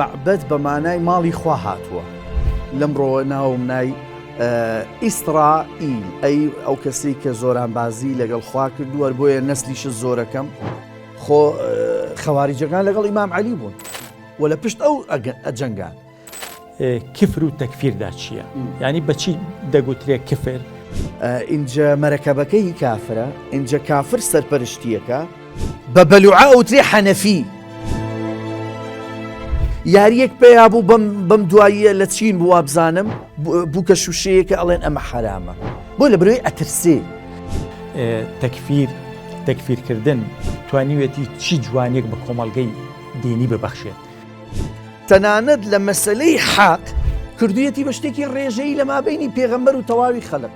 مەعبەد بە مانای ماڵی خوا هاتووە. لەمڕۆوە ناوم نای ئیسرائیل، ئەی ئەو کەسەی کە زۆرانبازی لەگەڵ خوا کردووە، بۆیە نەسلیشت زۆرەکەم. خۆ خەواریجەکان لەگەڵ ئیمام عەلی بوون و لە پشت ئەو ئەجەنگان. کفر و تەکفیردا چییە؟ یانی بەچی دەگوترێ کفر؟ ئینجا مەرەکەبەکە هی کافرە، ئینجا کافر سەرپەرشتیەکە. بە بەلوعە ئەوترێ حەنەفی. یاریەک پەیا بوو بەم بەم دواییە لە چین بوو وابزانم بووکە شوشەیەکە ئەڵێن ئەمە حەرامە بۆ لە برۆی ئەترسێ. تەکفیر تەکفیرکردن توانیوێتی چی جوانیەک بە کۆمەڵگەی دینی ببەخشێت؟ تەنانەت لە مەسەلەی حەق کردویەتی بە شتێکی ڕێژەیی لە مابەینی پێغەمبەر و تەواوی خەلق.